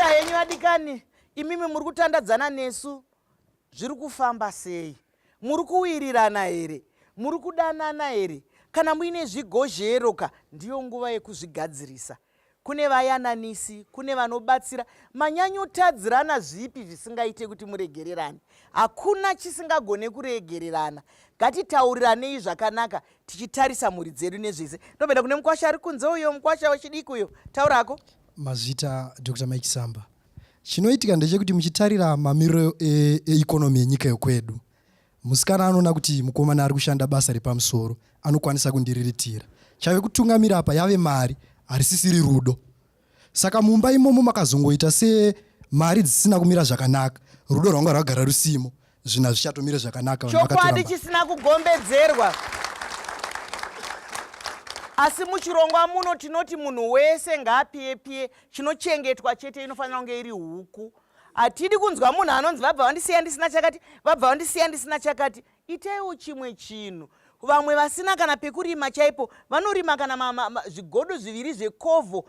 Mazvita henyu adikani, imimi muri kutandadzana nesu zviri kufamba sei? Muri kuwirirana here? Muri kudanana here? Kana muine zvigozhero ka, ndiyo nguva yekuzvigadzirisa. Kune vayananisi, kune vanobatsira. Manyanyotadzirana zvipi zvisingaite kuti muregererane? Hakuna chisingagone kuregererana. Ngatitauriranei zvakanaka tichitarisa mhuri dzedu nezvese. Ndomboenda kune mukwasha ari kunze uyo, mukwasha wechidiki uyo. Taurako. Mazvita Dr. Mike Samba. Chinoitika ndechekuti muchitarira mamiriro eikonomi e yenyika yokwedu, musikana anoona kuti mukomana ari kushanda basa repamusoro anokwanisa kundiriritira. Chave kutungamira apa yave mari, harisisiri rudo. Saka mumba imomo makazongoita semari dzisina kumira zvakanaka, rudo rwanga rwagara rusimo, zvinhu hazvichatomire zvakanaka. Chokwadi chisina kugombedzerwa. Asi muchirongwa muno tinoti munhu wese ngaapiye piye chinochengetwa chete inofanira kunge iri huku hatidi kunzwa munhu anonzi vabva vandisiya ndisina chakati vabva vandisiya ndisina chakati itaiwo chimwe chinhu vamwe vasina kana pekurima chaipo vanorima kana zvigodo zviviri zvekovho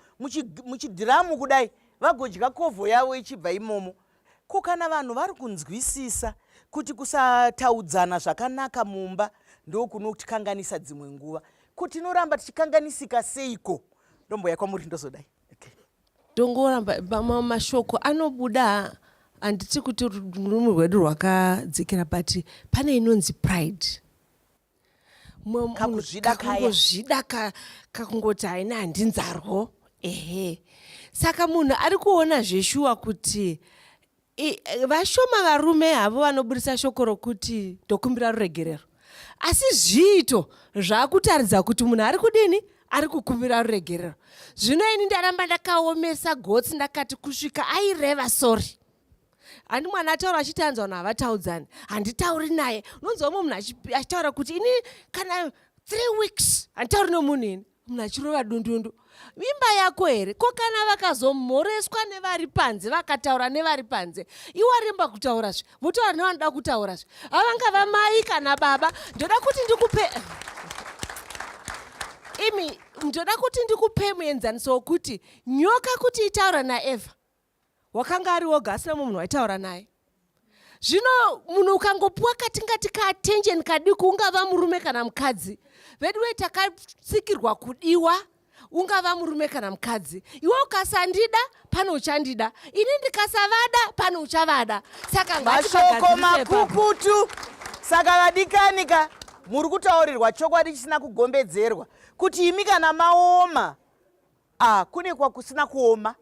muchidhiramu kudai vagodya kovho yavo ichibva imomo ko kana vanhu vari kunzwisisa kuti kusataudzana zvakanaka mumba ndokunotikanganisa dzimwe nguva ko tinoramba tichikanganisika seiko ndomboya kwamuri ndozodai okay. Tongoramba mashoko anobuda handiti kuti rurimi rwedu rwakadzikira but pane inonzi pride kakuzvida kakungoti haina handinzarwo ehe saka munhu ari kuona zveshuwa kuti vashoma varume havo vanoburitsa shoko rokuti ndokumbira ruregerero asi zviito zvakutaridza kuti munhu ari kudini ari kukumbira ruregerero zvino ini ndaramba ndakaomesa gotsi ndakati kusvika aireva sori handi mwana ataura achiti anzi vanhu havataudzani handitauri naye unonzwa umwe munhu achitaura kuti ini kana three weeks handitauri nomunhu ini munhu achirova dundundu imba yako here ko kana vakazomhoreswa nevari panze vakataura nevari panze iwaremba kutaurazve votaura nevanoda kutaurazve avangava mai kana baba ndoda kuti ndikupe imi ndoda kuti ndikupe muenzaniso wokuti nyoka kuti itaura naevha wakanga ari woga asina mumwe munhu waitaura naye zvino munhu ukangopuwa katingati kaattention kadiki ungava murume kana mukadzi veduwe takatsikirwa kudiwa ungava murume kana mukadzi iwe ukasandida pane uchandida ini ndikasavada pane uchavada saka mashoko makukutu saka vadikani ka muri kutaurirwa chokwadi chisina kugombedzerwa kuti imi kana maoma Ah, kune kwakusina kuoma.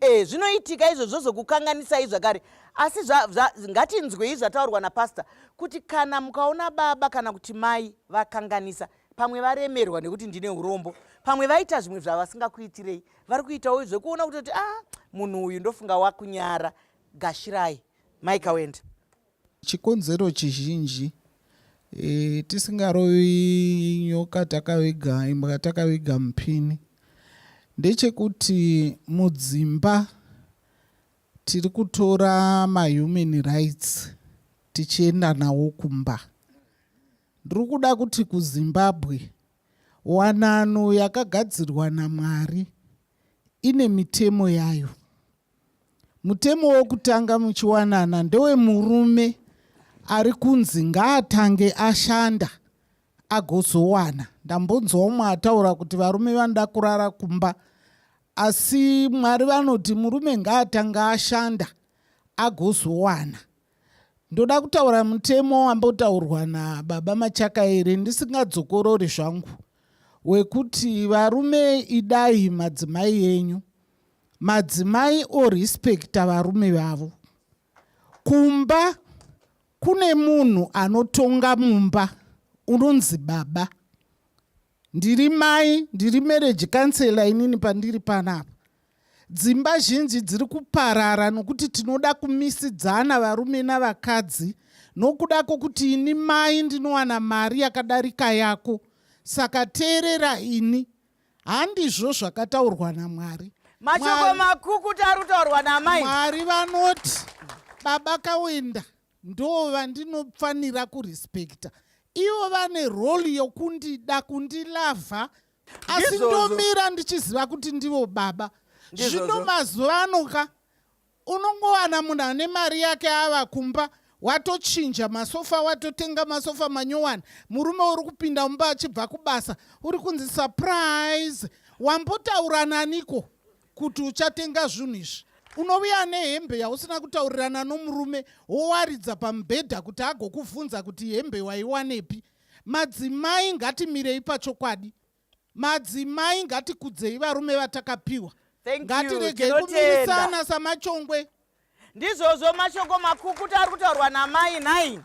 Eh, zvinoitika izvo zvozokukanganisai zvakare. Asi zva, zva, ngatinzwei zvataurwa napastor kuti kana mukaona baba kana kuti mai vakanganisa, pamwe varemerwa nekuti ndine urombo, pamwe vaita zvimwe zvavasingakuitirei, vari kuitawo zvekuona kutoti ah, munhu uyu ndofunga wakunyara. Gashirai. Mai Kawenda. Chikonzero chizhinji e, tisingarovi nyoka takaviga imbwa takaviga mupini ndechekuti mudzimba tiri kutora mahuman rights tichienda nawo kumba. Ndiri kuda kuti kuZimbabwe wanano yakagadzirwa naMwari ine mitemo yayo. Mutemo wokutanga muchiwanana ndewemurume ari kunzi ngaatange ashanda agozowana. Ndambonzwa umwe ataura kuti varume vanoda kurara kumba asi Mwari vanoti murume ngaatange ashanda agozowana. Ndoda kutaura mutemo wambotaurwa nababa Machakaire ndisingadzokorori zvangu wekuti varume idai madzimai enyu. Madzimai orespecta varume vavo. Kumba kune munhu anotonga mumba unonzi baba. Ndiri mai, ndiri marriage counselor inini pandiri panapa. Dzimba zhinji dziri kuparara nokuti tinoda kumisidzana varume navakadzi nokuda kwokuti ini mai ndinowana mari yakadarika yako saka teerera ini. Handizvo zvakataurwa naMwari. Mashoko makukutu ari kutaurwa naamai. Mwari vanoti baba Kawenda ndo vandinofanira kurespekta. Ivo vane role yokundida, kundilavha asi ndomira ndichiziva kuti ndivo baba. Zvino mazuva ano ka Unongowana munhu ane mari yake ava kumba watochinja masofa, watotenga masofa manyowani. Murume uri kupinda mumba achibva kubasa, uri kunzi surprise. Wambotaura naniko kuti uchatenga zvinhu izvi? Unouya nehembe yausina kutaurirana nomurume, wowaridza pamubhedha kuti agokuvhunza kuti hembe waiwanepi. Madzimai, ngatimirei pachokwadi. Madzimai, ngatikudzei varume vatakapiwa. Thank you. Ngatiregei Tinotenda. kumirisana samachongwe. Ndizvozvo, mashoko makukutu ari kutaurwa namai nhai.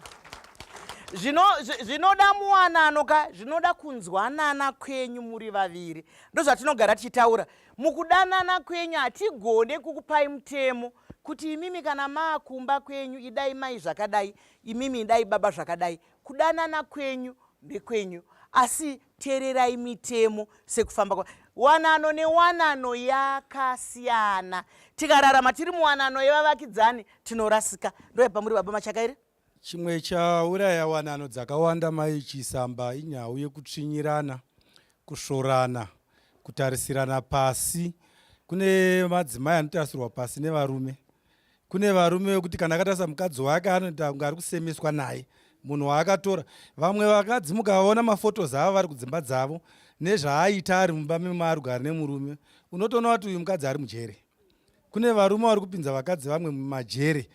Zvinoda muwanano ka, zvinoda kunzwanana kwenyu muri vaviri. Ndozvatinogara tichitaura mukudanana kwenyu. Hatigone kukupai mutemo kuti imimi kana maakumba kwenyu idai mai zvakadai, imimi idai baba zvakadai. Kudanana kwenyu ndekwenyu, asi teererai mitemo sekufamba kwa wanano. Newanano yakasiyana, tikararama tiri muwanano yevavakidzani tinorasika. Ndoyabva muri baba Machakaire. Chimwe chauraya wanano dzakawanda, Mai Chisamba, inyau yekutsvinyirana, kusvorana, kutarisirana pasi. Kune madzimai anotarisirwa pasi nevarume. Kune varume vekuti kana akatarisa mukadzi wake anoita kunge ari kusemeswa naye, munhu waakatora. Vamwe vakadzi mukaona mafotos avo vari kudzimba dzavo nezvaaita ari mumba memaari kugara nemurume, unotoona kuti uyu mukadzi ari mujere. Kune varume vari kupinza vakadzi vamwe mumajere.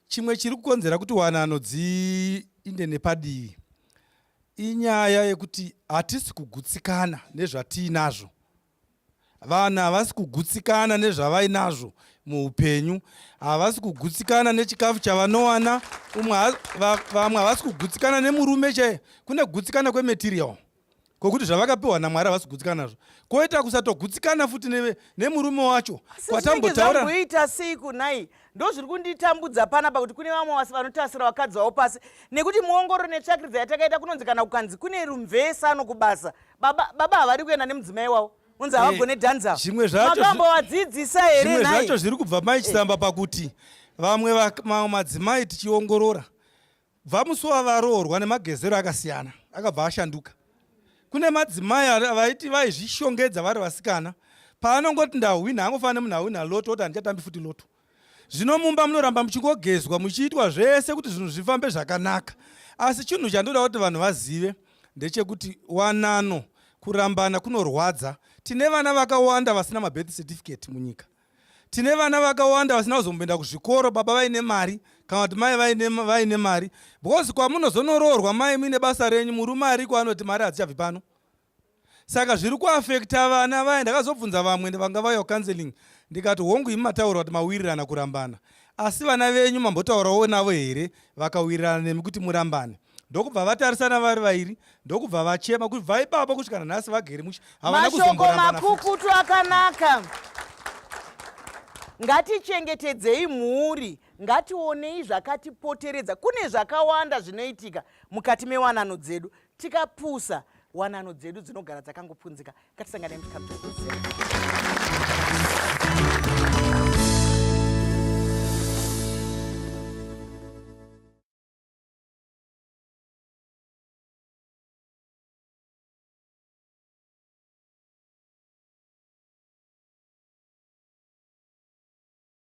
Chimwe chiri kukonzera kuti wanano dziinde nepadivi inyaya yekuti hatisi kugutsikana nezvatiinazvo. Vanhu havasi kugutsikana nezvavainazvo muupenyu, havasi kugutsikana nechikafu chavanowana. Umwe vamwe havasi kugutsikana nemurume chaiye. Kune kugutsikana kwematerial kwokuti zvavakapiwa naMwari havasi kugutsikana nazvo, kwoita kusatogutsikana futi nemurume wacho. Kwatambotaura zvamboita sei kunai? Ndo zviri kunditambudza panapa kuti kune vamwe vasi vanotasira vakadzi vavo pasi, nekuti muongororo netsvakiridza yatakaita kunonzi kana kukanzi kune rumvesano kubasa, baba havadi kuenda nemudzimai wavo, unzi havagone dhanza. Zvimwe zvacho Makambovadzidzisa here? Zvimwe Nhai? zvacho zviri kubva, Mai Chisamba, pakuti vamwe mamwe madzimai tichiongorora, bva musi wavaroorwa nemagezero akasiyana, akabva ashanduka. Kune madzimai vaiti vaizvishongedza vari vasikana, paanongoti ndahwina, angofanira nemunhu ahwina lotto, oti handichatambi futi lotto. Zvino mumba munoramba muchingogezwa, muchiitwa zvese kuti zvinhu zvifambe zvakanaka. Asi chinhu chandoda kuti vanhu vazive ndechekuti wanano, kurambana kunorwadza. Tine vana vakawanda vasina mabirth certificate munyika. Tine vana vakawanda vasina kuzomboenda kuzvikoro, baba vaine mari kana kuti mai vaine mari, because kwamunozonoroorwa, mai muine basa renyu, murume ariko anoti mari hadzichabvi pano. Saka zviri kuafekta vana vaya. Ndakazobvunza vamwe vanga vauya kucounseling, ndikati, "Hongu, imi mataura kuti mawirirana kurambana, asi vana venyu mambotaurawo navo here vakawirirana nemi kuti murambane?" Ndokubva vatarisana vari vairi, ndokubva vachema. Kubva ipapo kusvika nanhasi vagere mushe, havana Mashoko kuzomborambana futi. makukutu akanaka. Ngatichengetedzei mhuri, ngationei zvakatipoteredza. Kune zvakawanda zvinoitika mukati mewanano dzedu. Tikapusa, wanano dzedu dzinogara dzakangopunzika. Ngatisangane muchikamu chekupedzisira.